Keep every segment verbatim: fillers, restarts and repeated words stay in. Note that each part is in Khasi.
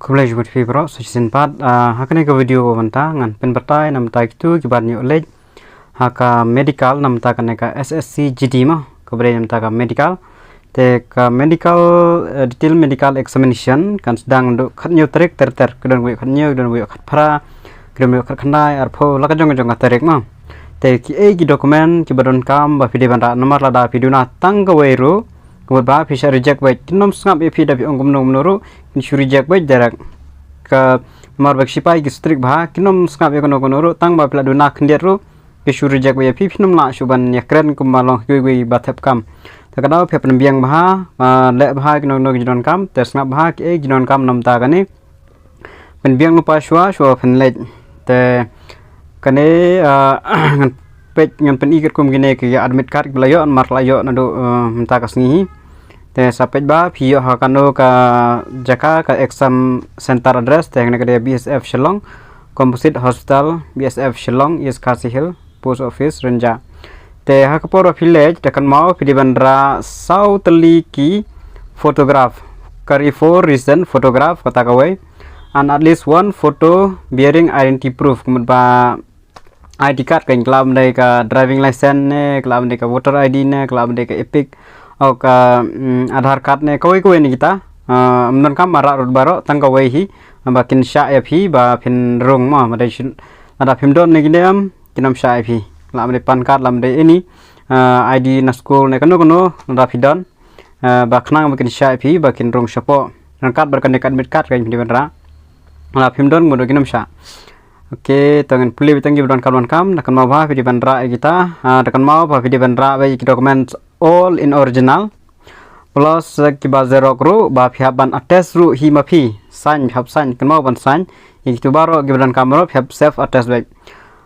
Khublei shibun phi bro, sa shisien pat, ah, ha kane ka video ba mynta ngan pynbatai namar kito kiba ïoh leit ha ka medical namar kane ka S S C G D mo, kaba dei namar ka medical. Te ka medical, eh, detail medical examination kan sdang naduh khathynñiew tarik ter ter, ki don ba ïoh khathynñiew, ki don ba ïoh khatphra, ki don ba ïoh khatkhyndai, arphew, la ka jong ka jong ka tarik mo. Te kiei ki document kiba donkam ba phi dei ban rah, namar lada phi duna tang kawei ruh, ka mut ba phi shah reject beit, kin ym sngap ïa phi da phi ong kumno kumno ruh, kin shu reject beit direct. Ka namar ba ki shipai ki strict bha, kin ym sngap ïa kumno kumno ruh, tang ba phi la duna khyndiat ruh, ki shu reject beit ïa phi, phin ym lah shuh ban ïakren kumba long kiwei kiwei ba thep kam. Te ka daw phi pynbiang bha, ah, leh bha kino kino ki jingdonkam, te sngap bha kiei ki jingdonkam namar kane. Pynbiang lypa shuwa shuwa phin leit. Te kane, ah, ngan peit, ngan pyni katkum kine ki admit card kiba la ïoh, namar la ïoh naduh, ah, mynta ka sngi hi. Te sa peit ba phi ïoh ha kano ka jaka, ka exam center address, te hangne ka dei B S F Shillong Composite Hospital, B S F Shillong, East Khasi Hills, Post Office, Rynjah. Te ha ka por ba phi leit, da kynmaw phi dei ban rah saw tylli ki photograph, kari four recent photograph kata kawei, and at least one photo bearing identity proof, ka mut ba I D card, kan, ka lah ban dei ka driving license ne, ka lah ban dei ka voter I D ne, ka lah ban dei ka EPIC, o ka, mm, Aadhaar card ne, kawei kawei na kita. Ah, ym donkam ba rah ruh baroh, tang kawei hi ba kin shah ïa phi ba phin rung mo, ba dei shin, lada phim don ne kine em, kin ym shah ïa phi. Lah ban dei PAN card, lah ban dei any, ah, I D na skul ne kano kano, lada phi don, ah, ba khnang ba kin shah ïa phi ba kin rung shapoh. Ryngkat bad kane ka admit card kan phi dei ban rah. Lada phim don, mut kin ym shah. Okay, to ngan pule beit tang kiba donkam donkam, da kynmaw ba phi dei ban rah ïa kita, ah, da kynmaw ba phi dei ban rah beit ïa ki documents all in original. Plus, eh, kiba xerox ruh ba phi hap ban attest ruh hi ma phi, sign, phi hap sign, kynmaw ban sign. Ïa kito baroh kiba donkam ruh phi hap self attest beit.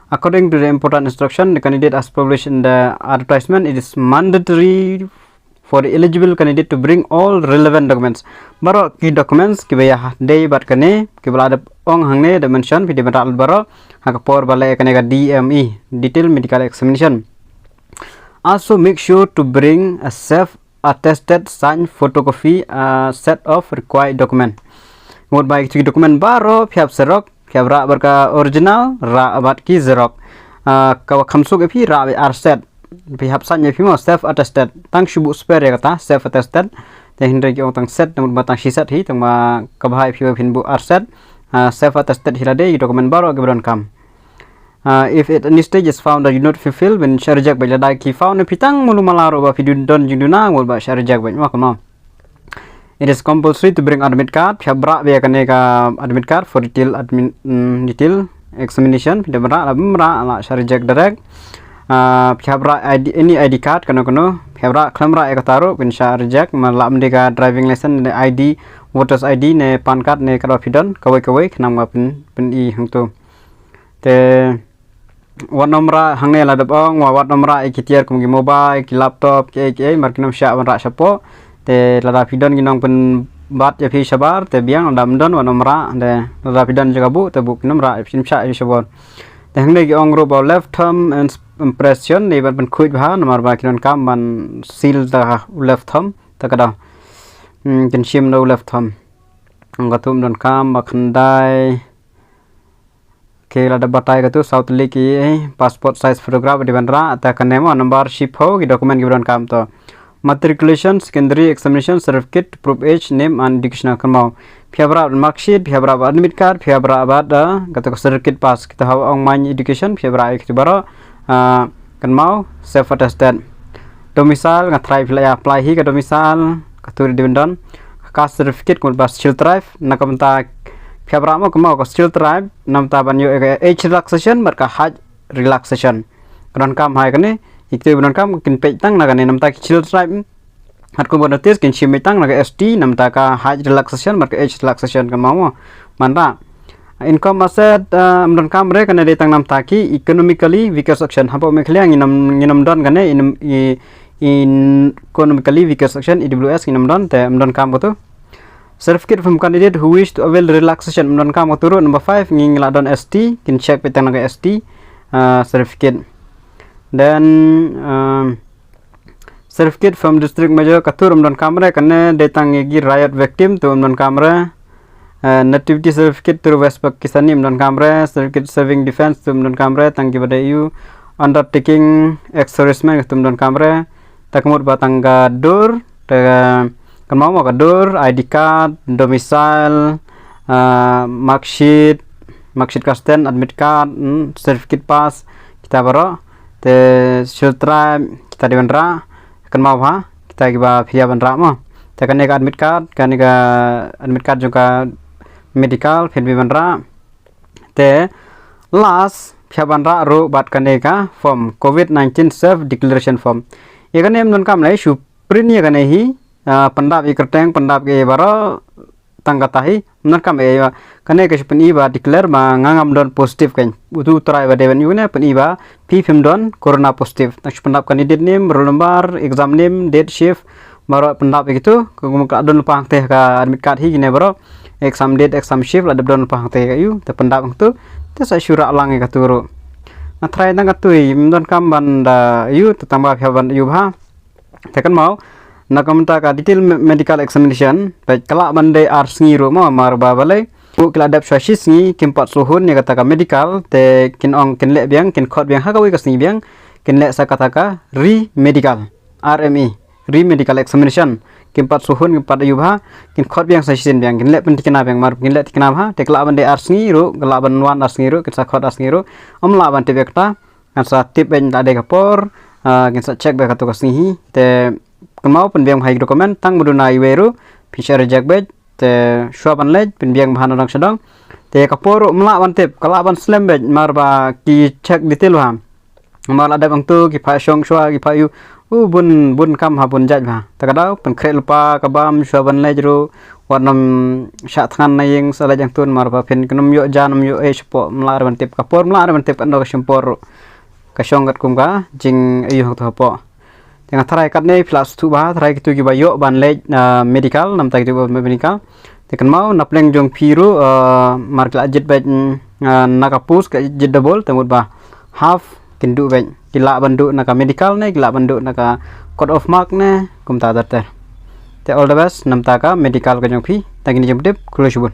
According to the important instruction the candidate has published in the advertisement, it is mandatory for the eligible candidate to bring all relevant documents. Baroh ki documents kiba ïadei bad kane, kiba la dep ong hangne, da mention, phi dei ban rah lut baroh ha ka por ba leh kane ka D M E, detail medical examination. Also make sure to bring a self attested signed photocopy, a set of required document. Mut ba kito ki document baroh phi hap xerox, phi hap rah bad ka original, rah bad ki xerox. Ah, kaba kham suk ïa phi, rah bad ar set. Phi hap sign ïa phi mo, self attested. Tang shu buh spare ïa kata self attested. Te hynrei ki ong tang set, namar ba tang shi set hi, tang ba kaba bha ïa phi ba phin buh ar set. Ah, self attested hi lade, ki document baroh kiba donkam. Ah, if at any stage is found that you not fulfill, phin shah reject beit. Lada ki found ïa phi tang malu mala ruh ba phi don jingduna, mut ba shah reject beit mo, kumno. It is compulsory to bring admit card. Phi hap rah beit ïa kane ka admit card for detail admin, mm, detail examination. Phi dei ban rah, lada phim rah la shah reject direct. Ah, phi hap rah I D, any I D card kano kano. Phi hap rah, khlem rah ïa kata ruh phin shah reject. Ma lah ban dei ka driving license ne, I D, voters I D ne, PAN card ne, kaba phi don, kawei kawei, khnang ba phin, phin i hangto. Te wat nym rah hangne, la dep ong wat nym rah ïa ki tiar kum ki mobile, ki laptop, kiei kiei, namar kin ym shah ban rah shapoh. Te lada phi don ki nongpynbat ïa phi shabar, te biang, lada phim don wat nym rah, te lada phi don jaka buh, te buh, kin ym rah, kin ym shah ïa phi shabar. Te hangne ki ong ruh ba left thumb ins-, impression, dei ban pynkhuid bha, namar ba ki donkam ban seal da left thumb, te ka daw. Hmm, kin shim da left thumb. Ong katu ym donkam, ba khyndai. Okay, la dep batai katu, saw tylli ki, eh, passport size photograph dei ban rah, te kane mo, nambar shiphew, ki document kiba donkam to. Matriculation, secondary examination certificate, proof age, name and educational, kynmaw. Phi hap rah mark sheet, phi hap rah admit card, phi hap rah, ah, katu ka certificate pass, kita haba ong main education, phi hap rah ïa kito baroh, ah, kynmaw, self attested. Domicile, nga tharai phi la ïa apply hi ka domicile, katu dei ban don. Caste certificate, ka mut ba Scheduled Tribe, na ka bynta phi hap rah mo, kynmaw, ka Scheduled Tribe, na ka bynta ban ïoh ïa ka age relaxation bad ka height relaxation. Ka donkam ha kane, ïa kito ba donkam kin peit tang na kane, na ka bynta ki Scheduled Tribe, katkum ka notice kin shim beit tang na ka S T, na ka bynta ka height relaxation bad ka age relaxation, kynmaw mo, ban rah. Income asset, ah, ym donkam re, kane dei tang na ka bynta ki economically weaker section. Hapoh Meghalaya ngin ym, ngin ym don kane, in, i, in economically weaker section, E W S, ngin ym don, te ym donkam katu. Certificate from candidate who wish to avail relaxation, ym donkam katu ruh. Number five, ngi la don S T, kin check beit tang na ka S T, ah, certificate. Then, um, certificate from district major, katu ruh ym donkam re, kane dei tang ïa ki riot victim, tu ym donkam re. Nativity certificate through West Pakistani ym donkam re, certificate serving defense tu ym donkam re, tang kiba dei ïa u undertaking ex-serviceman tu ym donkam re. Ta ka mut ba tang ka dur, te kynmaw mo ka dur, I D card, domicile, marksheet, marksheet ka stand, admit card, certificate pass, kita baroh. Te Scheduled Tribe kita dei ban rah, kynmaw ha, kita kiba phi ïa ban rah mo. Te kane ka admit card, kane ka admit card jong ka medical phi dei ban rah. Te last phi ïa ban rah ruh bad kane ka form, covid nineteen self declaration form. Ïa kane ym donkam lei, shu print ïa kane hi, pyndap ïa kyrteng, pyndap ïa baroh, tang kata hi, ym donkam ïa. Kane ka shu pyni ba declare ba nga ngam don positive, kan utu u trai ba dei ban ïa kane pyni ba phi phim don corona positive. Tang shu pyndap candidate name, roll number, exam name, date, shift, baroh pyndap ïa kitu. Ka kum ka don lypa hangte ka admit card hi kine baroh, exam date, exam shift la dep don lypa hangte ka ïa u, te pyndap hangtu. Te sa shu rah lang ïa katu ruh. Nga tharai tang katu hi, ym donkam ban da ïa u, te tang ba phi ïa ban ïa u bha. Te kynmaw, na ka bynta ka detail medical examination, peit ka lah ban dei ar sngi ruh mo, mar ba balei, ki la dep shuwa shi sngi kim pat shu hun ïa kata ka medical, te kin ong kin leh biang, kin khot biang ha kawei ka sngi biang, kin leh sa kata ka re-medical, R M E, re-medical examination. Kim pat shu hun, kim pat ïa u bha, kin khot biang sa shisien biang, kin leh pyntikna biang, mar kin leh tikna bha, te ka lah ban dei ar sngi ruh, ka lah ban wan ar sngi ruh, kin sa khot ar sngi ruh, ym lah ban tip ïa kata. Ngan sa tip beit la dei ka por, kin sa check beit katu ka sngi hi. Te kynmaw pynbiang bha ïa ki document, tang ba duna iwei ruh phin sa reject beit. Te shuwa ban leit pynbiang bha na dong sha dong. Te ka por ruh ym lah ban tip, ka lah ban slem beit, mar ba ki check detail bha. Mar la dep hangtu ki phah shong shuwa, ki phah ïa u, u bun bun kam ha, bun jait bha. Te ka daw pynkhreh lypa ka bam, shuwa ban leit ruh wat nym shah thngan na ïing, sa leit hangtu, mar ba phin kin ym ïoh jan, ym ïoh ei shapoh, ym lah re ban tip ka por, ym lah re ban tip katno ka shim por ruh. Ka shong katkum ka jingaiu hangtu hapoh. Te nga tharai katne phi lah sngewthuh bha, tharai kitu kiba ïoh ban leit medical, namta kitu ba medical. Te kynmaw na pleng jong phi ruh, mar ki la jied beit, na ka post ka jied double, te mut ba half kin duh beit. Ki lah ban duh na ka medical ne ki lah ban duh na ka cut off mark ne, kumta ter ter. Te all the best namta ka medical ka jong phi. Tang kine jingtip, khublei shibun.